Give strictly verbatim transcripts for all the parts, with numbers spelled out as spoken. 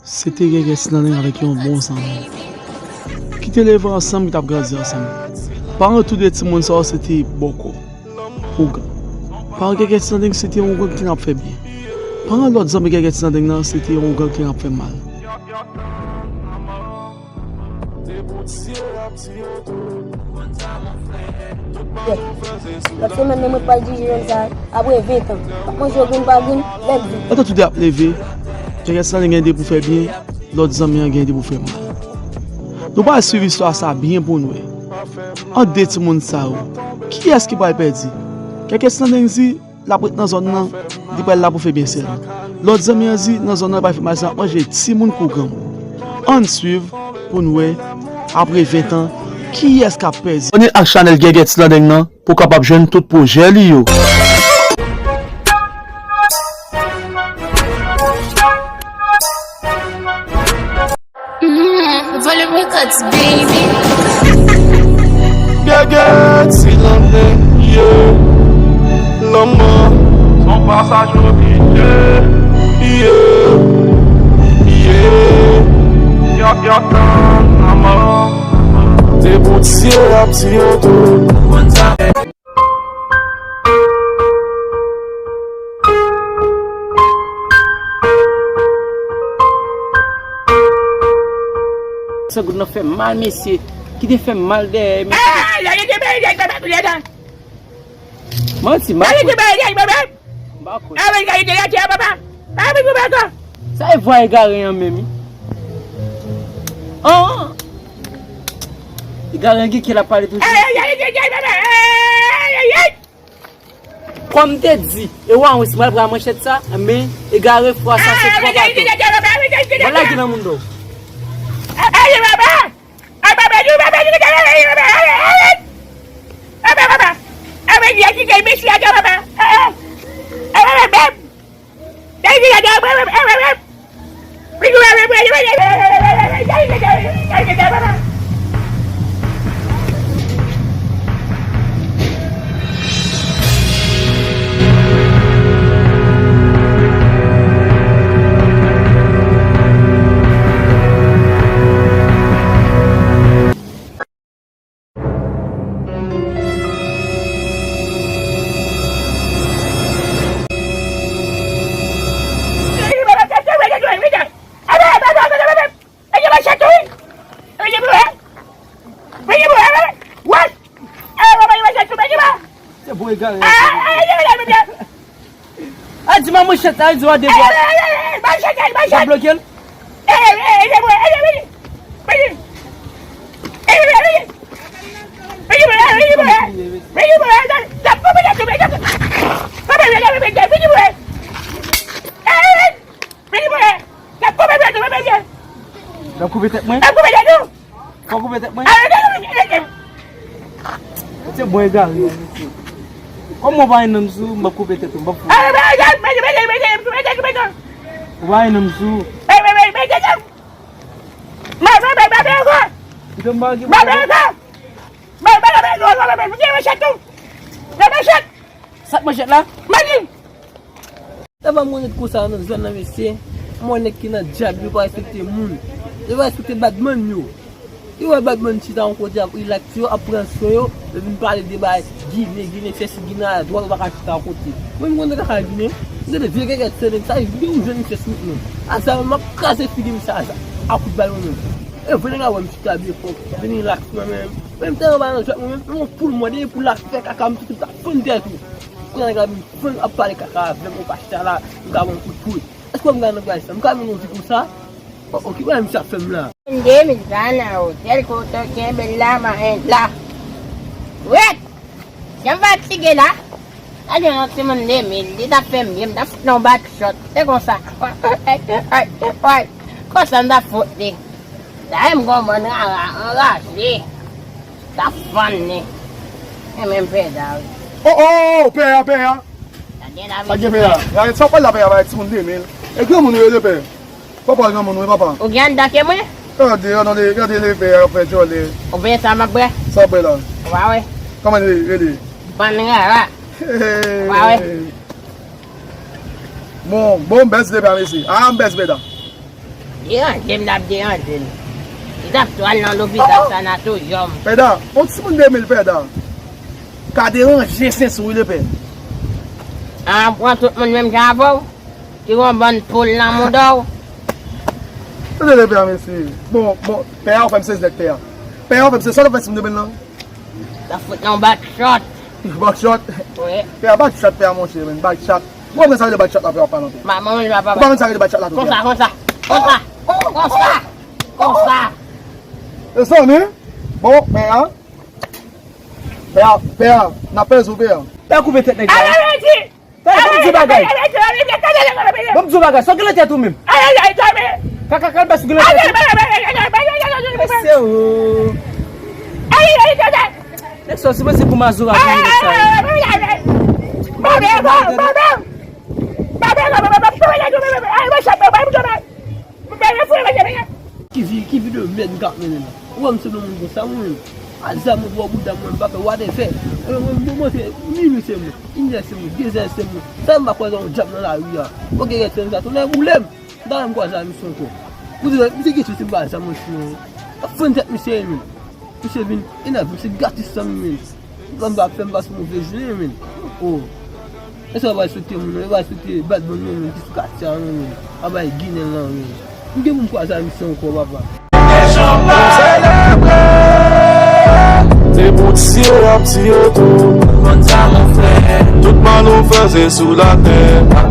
Se te Gègè Ti Nandeng avèk yon bon zanmi ki te leve ansanm, ki t ap grandi ansanm. Paran tou de timoun sa yo se te bòkò, ougan. Paran Gègè Ti Nandeng se te yon ougan ki te ap fè byen. Paran lòt zanmi Gègè Ti Nandeng nan se te yon ougan ki te ap fè mal. Lòt semèn nan, mwen pral dirije jèn sa a, apre ven tan. M ap manje yo grenn pa grenn, lèd vit. Pandan tou de ap leve, Gègè Ti Nandeng gen de pou fè byen, lòt zanmi an gen de pou fè mal. Nou pral swiv istwa sa a byen pou n wè. Ant de timoun sa yo, kiyès ki pral pèdi? Gègè Ti Nandeng di, l ap ret nan zòn nan, li pral la pou fè byen sèlman. Lòt zanmi an di, nan zòn nan, l pral fè mal, l ap manje timoun kou granmoun. Ann swiv pou n wè, apre ven tan, kiyès k ap pèdi. Abòne ak chanèl Gègè Ti Nandeng nan pou w kapab jwenn tout pwojè li yo. Volume Records, baby. Gègè Ti Nandeng, yeah. Lanmò, se yon pasaj oblije, yeah, yeah. Yap, yap, tann lanmò. Debout, tire, ap tire tou. Sa goud nan fè mal, mesye. Kite fè mal dèyè, mesye. Manti, manti. M pa kwè. Sa e vwa egare an menm, wi. An! Egare an gen kè l ap pale toujou. Kòm m te di, e w a wè si m pral pran manchèt sa, men egare fwa sa se twa baton. Mwen lage nan moun do. Se bon egare. A di m a manchèt la, di w a de bwa. W ap bloke l? W ap koupe tèt mwen? Fò koupe tèt mwen? Se bon egare, mesye. Kòm mwen pa gen nanm sou, m ap koupe tèt ou, m ap fou. Ou pa gen nanm sou. Sa k manchèt la? Sa pa mwen ret konsa nan zòn nan, mesye. Mwen nèg ki nan dyab, yo pa respekte moun. Yo pa respekte badman yo. Yo wè badman chita yon kote ap rilaks yo, ap pran swen yo, yo vin pale de bagay Ginen, Ginen, sesi Ginen a dwòl, yo pa ka chita yon kote. Mwen m konnen kaka Ginen, m tande vye kèkèt se nèg sa, yo gen yon jèn mesye sou mwen. A sa m ap kraze figi m sa, sa, a kout bal mwen menm. E vre nèg la wè m chita byen fò, vin rilaks mwen menm. Mwen m te anba nan jwèt mwen menm, yon poul mwen, depi poul la fè kaka, m soti m ta fann tèt ou. Kounye a nèg la vin fann ap pale kaka avè m, ou pa chita la, m ka ba w kout pwen. Èske w wè m ka nan bagay sa? M ka mennen yon vi konsa? O, o, ki bagay misye ap fè m la? De mil sa nan otèl kote w kenbe l la, manyen la. Wèt! Jan m fatige la. Gade yon timoun de mil, li t ap fè m byen, m t ap fout nan yon bat chòt. Se konsa. Konsa m t ap fout li. Dayè m gon bann rara anraje. T ap fann li. E menm pè sa wi. O, o, o, pè a, pè a. Sa gen la, sa gen pè a. Gade sa w pral la pè a, bay timoun de mil. E granmoun ou ye de pè. Papa granmoun wi, papa. Ou gen anndan ke mwen? Gade, gade, gade lepè ap fè djòlè. Ou vle sa m ap bwè? Sa w ap bwè la? Ou pa wè? Kòman li rele? Bann rara. Ou pa wè? Bon, bon, m bèz lepè a, mesye. A, m bèz lepè a. Deranje m, l ap deranje m. Li t ap tou al nan lopital sanatoryòm. Pèda, yon timoun de mil pèda ka deranje sens ou wi lepè. An pran tout moun menm jan avè w, ki gon bann poul nan mouda w. Tande lepè a mesye. Bon, bon, pè a ou fè m sezi nèt pè a. Pè a ou fè m sezi, sa w ap fè timoun de mil lan? Sa fout nan back shot. Back shot? Wi. Pè a back shot, pè a monchè, men back shot. Ou konn sa rele back shot la, pè a pa nan pè. Maman, mwen pa. Ou pa konn sa rele back shot la tou, pè a? Konsa, konsa. Konsa. Konsa. Konsa. Mezanmi. Bon, pè a. Pè a, pè a, n ap pèse w, pè a. Pè a koupe tèt nèg la. Pè a, ban m di w bagay. Ban m di w bagay. Sa w gen nan tèt ou menm? Kaka kalbas ou gen nan tèt ou? Mesye o. Nèg sa, se panse pou mazora pou nèg sa yo. Ki vi, ki vi de mèd m k ap mennen la? Ou wè m se yon moun konsa, mwen menm. A zam ou pran bouda mwen, m pa fè whatever. Mwen, mwen, mwen, mwen, se minui se mwen, inè se mwen, dezè se mwen. Sa m pa kwaze yon djab nan lari a. Ok, rete sa, tonè boule m. M ta renmen kwaze a misye ankò. Pou di, misye gen sou se pa zam mwen sou. Ap fann tèt misye, menm. Misye vin enève m, se gate san m, menm. Zam pa fè m pase move jounen, menm. Oh. E sa yo pral swete moun nan, yo pral swete bad moun nan, menm, ki sou katye a, menm. A bay Ginen lan, menm. M gen pou m kwaze a misye ankò, papa. Se pou tiye y ap tiye tou. Tout mal ou fè se sou latè.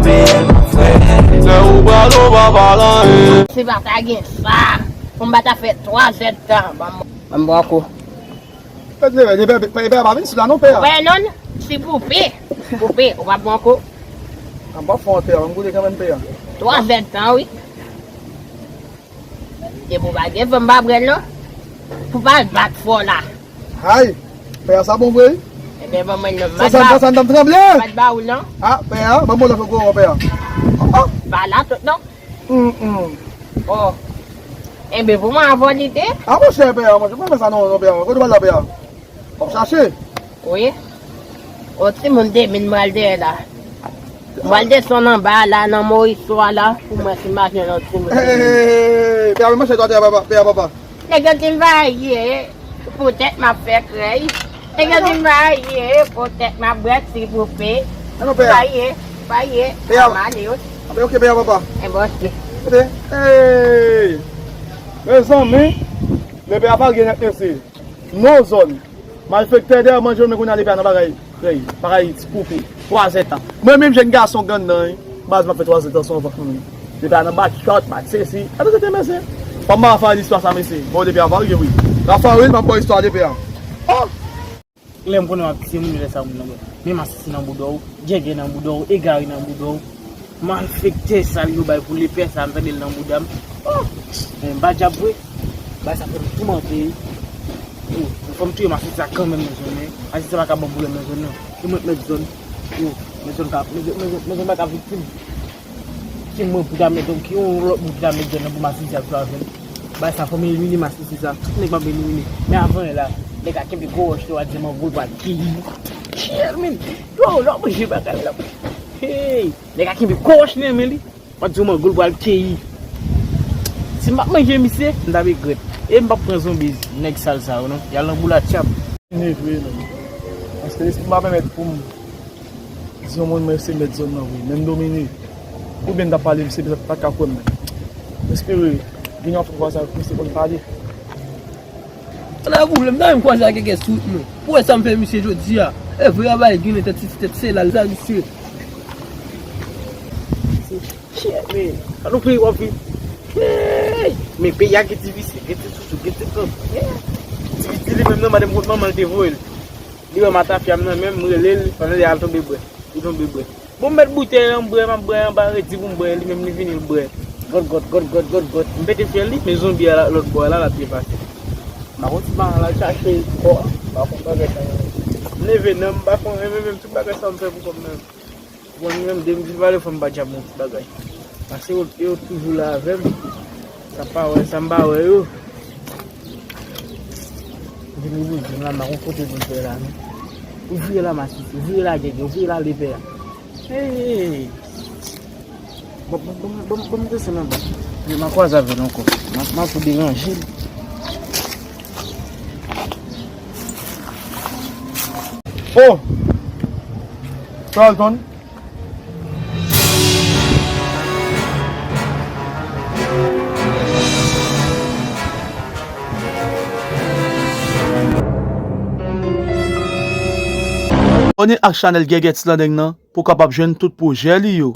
Lè ou pral ou pa pale anyen. Se pa ta gen sa. Pou m pa ta fè twa zèdtan. Ban m, ban m bò kou. Pè, pè, pè, pè, pè, pa vin sou la non, pè a. Wè non, si poupe. Poupe, ou pa pran kou. An pa fon pè a, m goute kanmenm pè a. Twa zèdtan, wi. Depi w pa gen fanm, pa pran l non. Pou pa bat fò la. Hay, pè a sa bon vre. Ebyen, ban mwen non. Sa, sa, sa, sa, m t ap tranble. M pa t ba ou non. Ah, pè a, ban mwen lòt gwo pè a. Ah, ah. Pa la tout non. Hum, hum. Oh. Enben, pou mwen avè w li te. Ah, monchè, pè a, monchè, mwen fè sa non, non, pè a. Kote w al la, pè a? W ap chache? Wi. On timoun de mil m pral dèyè la. M pral desann anba la, nan Moriswa la, pou mwen si m pa jwenn on timoun de mil. Hey, pè a, monchè, twa tè a, papa, pè a, papa. Nèg yo di m pa ye. Poutèt m ap fè krèy. Nèg yo di m pa ye, poutèt m ap bwè ti poupe. Ann, pè a. Pa ye, pa ye. Pè a. M ale, wi. Anben, ok, pè a, papa. Enben, ok. Kote? Hey! Mezanmi, lepè a pa gen nèt, mesye. Non, zòn. Malfektè dèyè manje, men kounye a lepè a nan bagay. Krèy, bagay ti poupe. Twa zèdtan. Mwen menm, jèn gason, grann nan, wi. Baz, m ap fè twa zèdtan sou yon fanm. Lepè a nan bat chòt, bat sesi. Gade kote mesye. Fò m ba Rafael istwa sa, mesye. Bon, lepè a varye, wi. Rafael, m ap ba w istwa lepè a. Oh! Lè m konnen w ap tiye moun, lè sa moun nan mwen. Men masisi nan bouda w, djègè nan bouda w, egare nan bouda w. Malfektè sal yo bay pou lepè sa, m tande l nan bouda m. Oh! Men m pa djab vre. Bagay sa fè m toumante, wi. Oh, fò m touye masisi sa kanmenm nan zòn nan. Masisi sa pa ka ban m pwoblèm nan zòn nan. Se mwen k mèt zòn. Oh, men zòn ka, men zòn, men zòn, men zòn pa ka viktim. Ki mwen pou ta met, ki yon lòt moun pou ta met zòn nan pou masisi ap jwe avè m. Bagay sa fò m elimine masisi sa. Tout nèg m ap elimine. Men avan la, nèg a kenbe gwo wòch li, w a di mango l pral keyi. Shit, man. Yo, lè w manje bagay la. Hey, nèg a kenbe gwo wòch nan men li. W a di mango l pral keyi. Si m pa t manje misye, m t ap regrèt. E m p ap pran zonbi nèg sal sa yo non. Y al nan boul a tchab. Vre non. Paske lespri m pa pèmèt pou m di yon moun mwen se mèt zòn nan vre, men m domine. Oubyen m t ap pale, misye pa t ka kwè m menm. M espere gen yon fwa sa misye konn pale. Ala boule, m ta renmen kwaze a kèkè sou wout mwen. Pou wè sa m fè misye jodi a. E vre a bay ginen tèt sisi tèt sela l sa misye. Shit, men. An nou peyi w ap viv. Hey! Men peyi a gen ti visye, gen ti sousou, gen ti gang. Ti piti li menm nan, madanm kot manman l te voye l. Li wè m a tafya m nan men m, m rele l, pandan li al tonbe bwè. Li tonbe bwè. Bon, m mèt boutèy an, m bwè, m ap bwè anba redi pou m bwè, li menm li vini l bwè. Gòt, gòt, gòt, gòt, gòt, gòt. M pete fyèl li, men zonbi a la, lòt bò a la, l ap depase. M pa konn si pa al chache kò a, m pa konn bagay sa yo. M leve nan, m pa konn, men menm tout bagay sa yo m fè pou kò m nan. Bon, li menm, depi m fin pale, fò m pa djab yon ti bagay. Paske yo, yo toujou la avè m. Sa m pa wè, sa m pa wè yo. Depi m bezwen la, m pa konn kote pou m fè la, non. Ou vire la masisi, ou vire la djèdjè, ou vire la lepè a. Hey! Bon, bon, bon, bon, bon, m desann anba. M a kwaze avè l ankò. M a, m a pou deranje l. Oh! Charlton? Abòne ak chanèl Gègèt Slandeng nan pou w kapab jwenn tout pwojè li yo.